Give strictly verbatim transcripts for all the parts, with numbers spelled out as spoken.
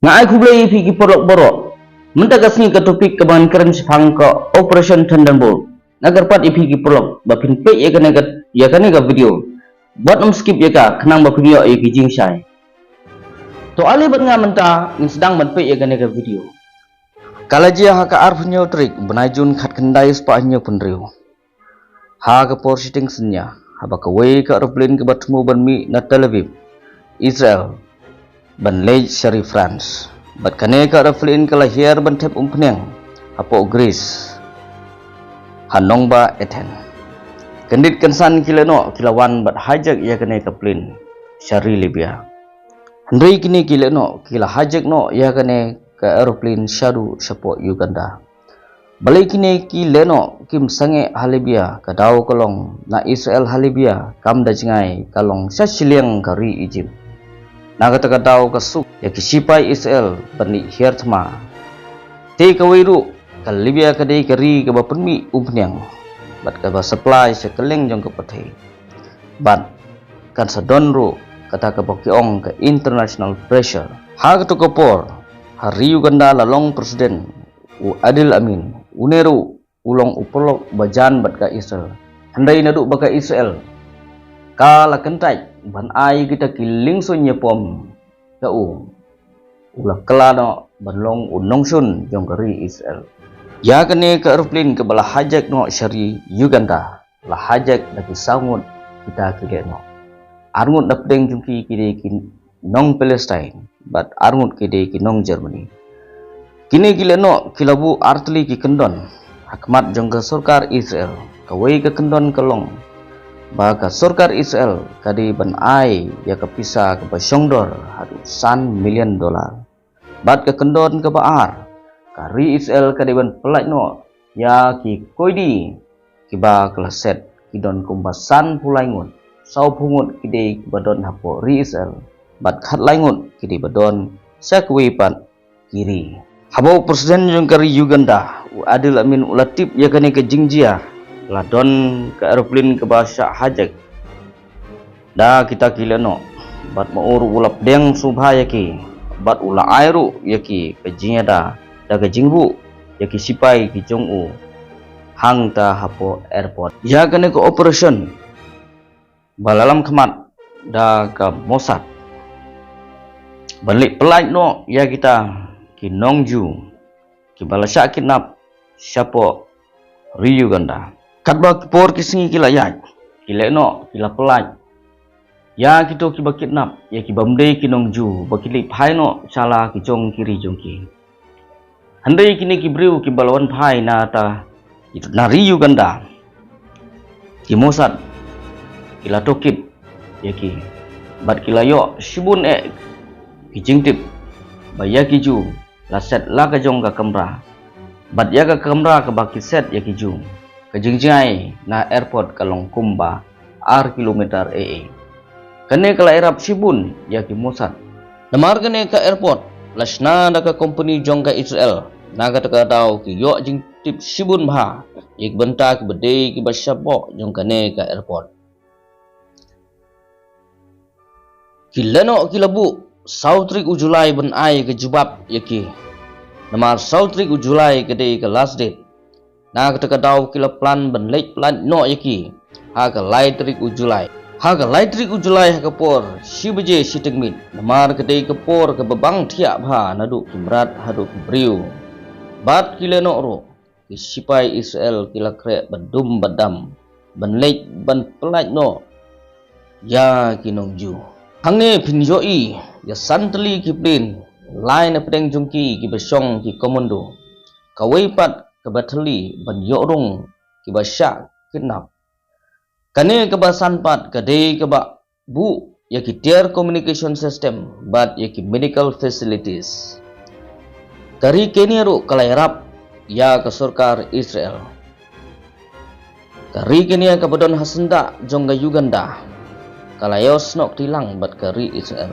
Nga ai khublei ïa phi ki paralok baroh. Mynta ka sngi ka topic kaba ngan kren shaphang ka Operation Thunderbolt. Nga kyrpad ïa phi ki paralok ba phin peit ïa kane ka, ïa kane ka video bad ym skip ïa ka, khnang ba phin ïoh ïa ki jingshai. To ale bad nga mynta ngin sdang ban peit ïa kane ka video. Ka la jia ha ka arphew hynñiew tarik bnai Jun khatkhyndai spah hynñiewphew hynriew. Ha ka por shiteng synñia, haba kawei ka aeroplane kaba thmu ban mih na Tel Aviv, Israel, ban leit sha ri France. Bad kane ka aeroplane ka la hiar ban thep umphniang hapoh Greece, ha nongbah Athens. Kyndit kynsan ki lehnoh ki la wan bad hijack ïa kane ka plane sha ri Libya. Hynrei kine ki lehnoh ki la hijack noh ïa kane ka aeroplane shaduh shapoh Uganda. Balei kine ki lehnoh kim sangeh ha Libya? Ka daw ka long na Israel ha Libya kam da jngai, ka long sha shiliang ka ri Egypt. Na kata ka daw ka suk ïa ki sipai Israel ban leit hiar thma. Te kawei ruh, ka Libya ka dei ka ri kaba pynmih umphniang bad kaba supply sha kylleng jong ka pyrthei. Bad kan sa don ruh kata kaba ki ong ka international pressure. Ha kato ka por, ha ri Uganda la long president u Adil Amin, une ruh u long u paralok ba jan bad ka Israel. Hynrei naduh ba ka Israel ka la kyntait ban ai kita ki liengsuiñ ïapom ïa u, u la kylla noh ban long u nongshun jong ka ri Israel. Ïa kane ka aeroplane kaba la hijack noh sha ri Uganda, la hijack da ki saw ngut kita ki lehnoh. Ar ngut na pdeng jong ki ki dei ki nong Palestine bad ar ngut ki dei ki nong Germany. Kine ki lehnoh ki la buh artylli ki kyndon ha khmat jong ka sorkar Israel. Kawei ka kyndon ka long ba ka sorkar Israel ka dei ban ai ïa ka pisa kaba shongdor haduh san million dollar. Bad ka kyndon kaba ar, ka ri Israel ka dei ban pyllait noh ïa ki koidi kiba ka la set, ki don kumba sanphew lai ngut. Sawphew ngut ki dei kiba don hapoh ri Israel bad khatlai ngut ki dei ba don sha kiwei pat ki ri. Haba u president jong ka ri Uganda, u Adil Amin, u la tip ïa kane ka jingjia, la don ka aeroplane kaba shah hijack da kita ki lehnoh. Bad ma u ruh u la pdiang sngewbha ïa ki, bad u la ai ruh ïa ki ka jingïada da ka jingbuh ïa ki sipai ki jong u hangta hapoh airport. Ïa kane ka operation ba la lam khmat da ka Mossad ban leit pyllait noh ïa kita ki nong Jew kiba la shah kidnap shapoh ri Uganda. Katba ki por ki sngi ki la ïaid, ki lehnoh ki la pyllait ïa kito kiba kidnap, ïa ki bym dei ki nong Jew, ba ki leit phai noh sha la ki jong ki ri jong ki. Hynrei kine ki briew kiba la wan phai na ta, na ri Uganda, ki Mossad ki la tohkit ïa ki bad ki la ïoh shibun eh ki jingtip ba ïa ki Jew la set la ka jong ka kamra. Bad ïa ka kamra kaba ki set ïa ki Jew, ka jingjngai na airport ka long kumba ar kilometer eh eh. Kane ka la ïarap shibun ïa ki Mossad. Namar kane ka airport la shna da ka company jong ka Israel. Na kata ka daw ki ïoh jingtip shibun bha ïa ki bynta kiba dei kiba shapoh jong kane ka airport. Ki lehnoh ki la buh saw tarik u July ban ai ka jubab ïa ki. Namar saw tarik u July ka dei ka last date. Na kata ka daw ki la plan ban leit pyllait noh ïa ki ha ka lai tarik u July. Ha ka lai tarik u July ha ka por shi baje shiteng miet. Namar ka dei ka por kaba bang thiah bha naduh ki mrad haduh ki briew. Bad ki lehnoh ruh, ki sipai Israel ki la khreh badum badam ban leit ban pyllait noh ïa ki nong Jew. Hangne phin ïohi ïa san tylli ki plane, lai na pdeng jong ki kiba shong ki commando. Kawei pat kaba thylli ban ïoh rung kiba shah kidnap. Kane kaba san pat ka dei kaba buh ïa ki tiar communication system bad ïa ki medical facilities. Ka ri Kenya ruh ka la ïarap ïa ka sorkar Israel. Ka ri Kenya kaba don ha syndah jong ka Uganda ka la ïoh snoh kti lang bad ka ri Israel.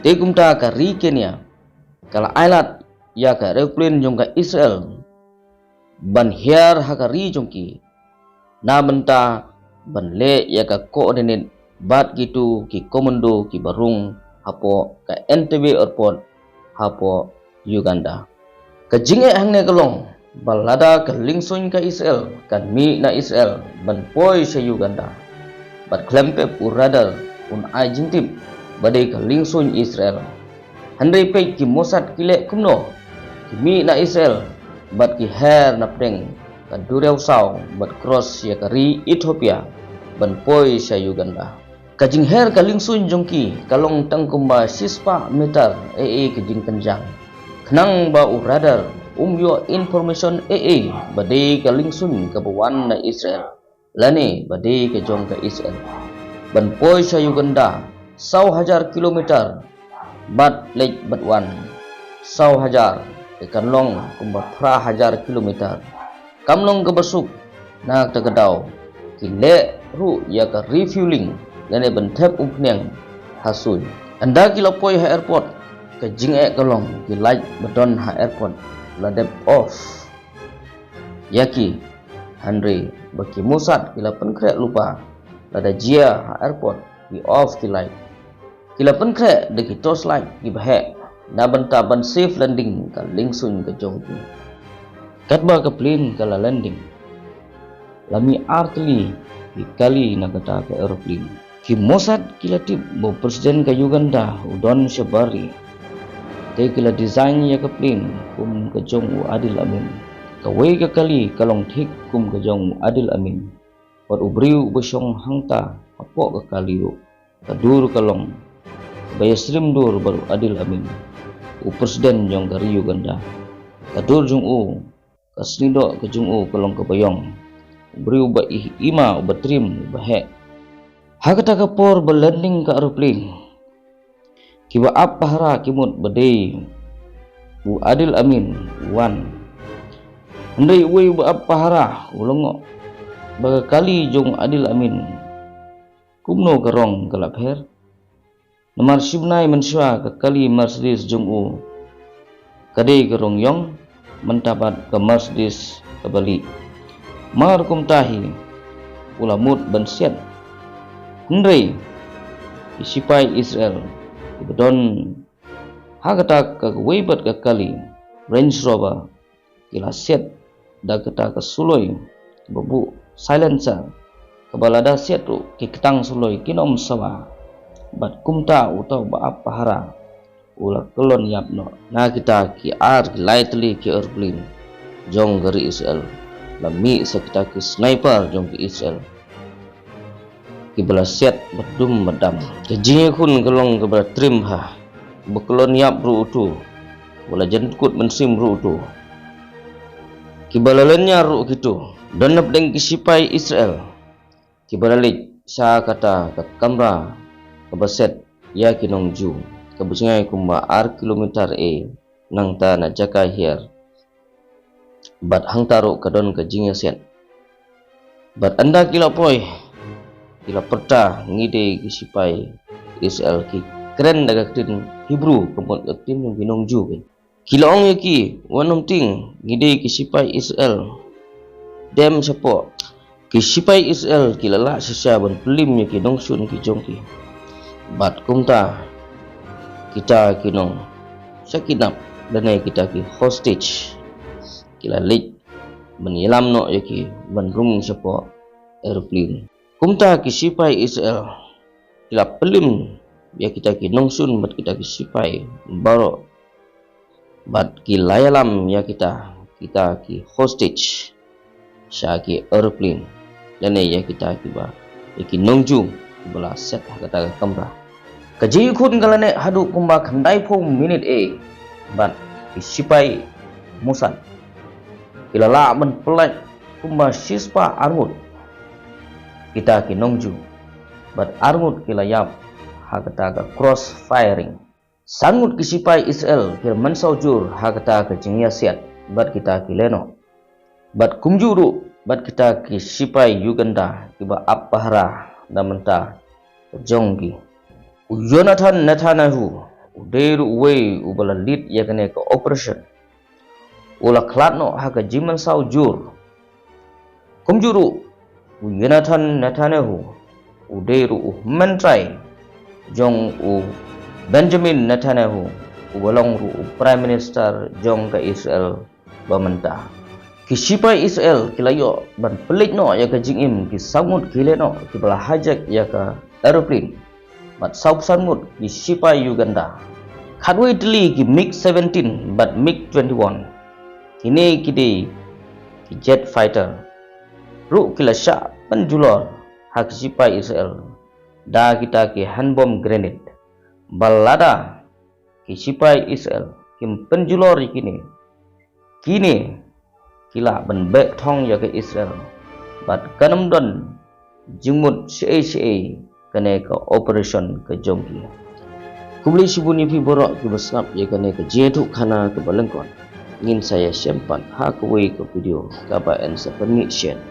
Te kumta ka ri Kenya ka la ailad ïa ka aeroplane jong ka Israel ban hiar ha ka ri jong ki, na bynta ban leh ïa ka coordinate bad kito ki commando kiba rung hapoh ka Entebbe Airport hapoh Uganda. Ka jingeh hangne ka long ba lada ka liengsuiñ ka Israel kan mih na Israel ban poi sha Uganda, bad khlem pep u radar un ai jingtip ba dei ka liengsuiñ Israel. Hynrei peit ki Mossad ki leh kumno, ki mih na Israel bad ki her na pdeng ka duriaw saw bad cross ïa ka ri Ethiopia ban poi sha Uganda. Ka jingher ka liengsuiñ jong ki ka long tang kumba shispah meter, ei ei ka jingkynjang, khnang ba u radar um ïoh information ei ei ba dei ka liengsuiñ kaba wan na Israel lane ba dei ka jong ka Israel. Ban poi sha Uganda saw hajar kilometer, bad leit bad wan saw hajar, te kan long kumba phra hajar kilometer. Kam long kaba suk, na kata ka daw ki leh ruh ïa ka refueling lane ban thep umphniang ha suiñ. Ynda ki la poi ha airport, ka jingeh ka long ki light ba don ha airport la dep off ïa ki, hynrei ba ki Mossad ki la pynkhreh lypa, lada jia ha airport ki off ki light. Ki la pynkhreh da ki torchlight kiba heh na bynta ban safe landing ka liengsuiñ ka jong ki. Katba ka plane ka la landing, la mih ar tylli ki kali na kata ka aeroplane. Ki Mossad ki la tip ba u president ka Uganda u don shabar ri, te ki la design ïa ka plane kum ka jong u Adil Amin. Kawei ka kali ka long thik kum ka jong u Adil Amin, bad u briew uba shong hangta hapoh ka kali ruh, ka dur ka long ba ïasyriem dur bad u Adil Amin, u president jong ka ri Uganda. Ka dur jong u, ka sniewdoh ka jong u ka long kaba ïong, u briew uba ih ima, uba triem, uba heh. Ha kata ka por ba landing ka aeroplane, kiba ap pahara ki mut ba dei u Adil Amin u wan. Hynrei uwei uba ap pahara u la ngok ba ka kali jong u Adil Amin kumno ka rong ka la pher. Namar shibnai mynshuwa ka kali Mercedes jong u ka dei ka rong ïong, mynta pat ka Mercedes kaba lieh. Mar kumta hi u la mut ban siat. Hynrei ki sipai Israel kiba don ha kata ka kawei pat ka kali Range Rover, ki la siat da kata ka suloi kaba buh silencer, kaba lada siat ruh ki ktang suloi kin ym sawa. Bad kumta uta uba ap pahara u la kyllon ïap noh. Na kita ki ar ki lai tylli ki aeroplane jong ka ri Israel la mih sa kita ki sniper jong ki Israel, kiba la siat bad dum bad dam. Ka jingïakhun ka long kaba la triem bha, ba kyllon ïap ruh utu, ba la jan kut mynsiem ruh utu, kiba la lynñiar ruh kito. Don na pdeng ki sipai Israel kiba la leit sha kata ka kamra kaba set ïa ki nong Jew, kaba jngai kumba ar kilometer e nangta na jaka hiar. Bad hangta ruh ka don ka jingïasiat. Bad ynda ki la poi, ki la pyrta, ngi dei ki sipai Israel. Ki kren da ka ktien Hebrew, ka mut ka ktien jong ki nong Jew. Ki la ong ïa ki, wat nym tieng, ngi dei ki sipai Israel. Dem shapoh. Ki sipai Israel ki la lah shisha ban pyllim ïa ki nongshun ki jong ki. Bad kumta kita ki nong sha kidnap lane kita ki hostage ki la leit ban ïalam noh ïa ki ban rung shapoh aeroplane. Kumta ki sipai Israel ki la pyllim ïa kita ki nongshun bad kita ki sipai baroh. Bad ki la ïalam ïa kita, kita ki hostage sha ki aeroplane lane ïa kita kiba, ïa ki nong Jew kiba la set ha kata ka kamra. Ka jingïakhun ka la neh haduh kumba khyndaiphew minit e. Bad ki sipai Mossad ki la lah ban pyllait kumba shispah arngut kita ki nong Jew. Bad arngut ki la ïap ha kata ka cross firing. Sanngut ki sipai Israel ki la mynsaw jur ha kata ka jingïasiat bad kita ki lehnoh. Bad kumjuh ruh bad kita ki sipai Uganda kiba ap pahara na bynta ka jong ki. U Yonathan Netanyahu u dei ruh uwei uba la lead ïa kane ka operation. U la khlad noh ha ka jingmynsaw jur. Kumjuh ruh u Yonathan Netanyahu u dei ruh u hynmen trai jong u Benjamin Netanyahu, uba long ruh u Prime Minister jong ka Israel ba mynta. Ki shipai Israel ki la ïoh ban pynleit noh ïa ka jingim ki saw ngut ki lehnoh kiba la hijack ïa ka aeroplane. Bad saw phew san ngut ki shipai Uganda. Khatwei tylli ki MiG seventeen bad MiG twenty-one. Kine ki dei ki jet fighter ruh ki la shah pynjulor ha ki shipai Israel da kita ki handbomb grenade. Bad lada ki shipai Israel kim pynjulor ïa kine, kine ki lah ban beh thong ïa ka Israel. Bad kan ym don jingmut shaei shaei kane ka operation ka jong ki. Khublei shibun ïa phi baroh kiba sngap ïa kane ka jingïathuhkhana kaba lyngkot. Ngin sa ïashem pat ha kawei ka video kaba yn sa pynmih shen.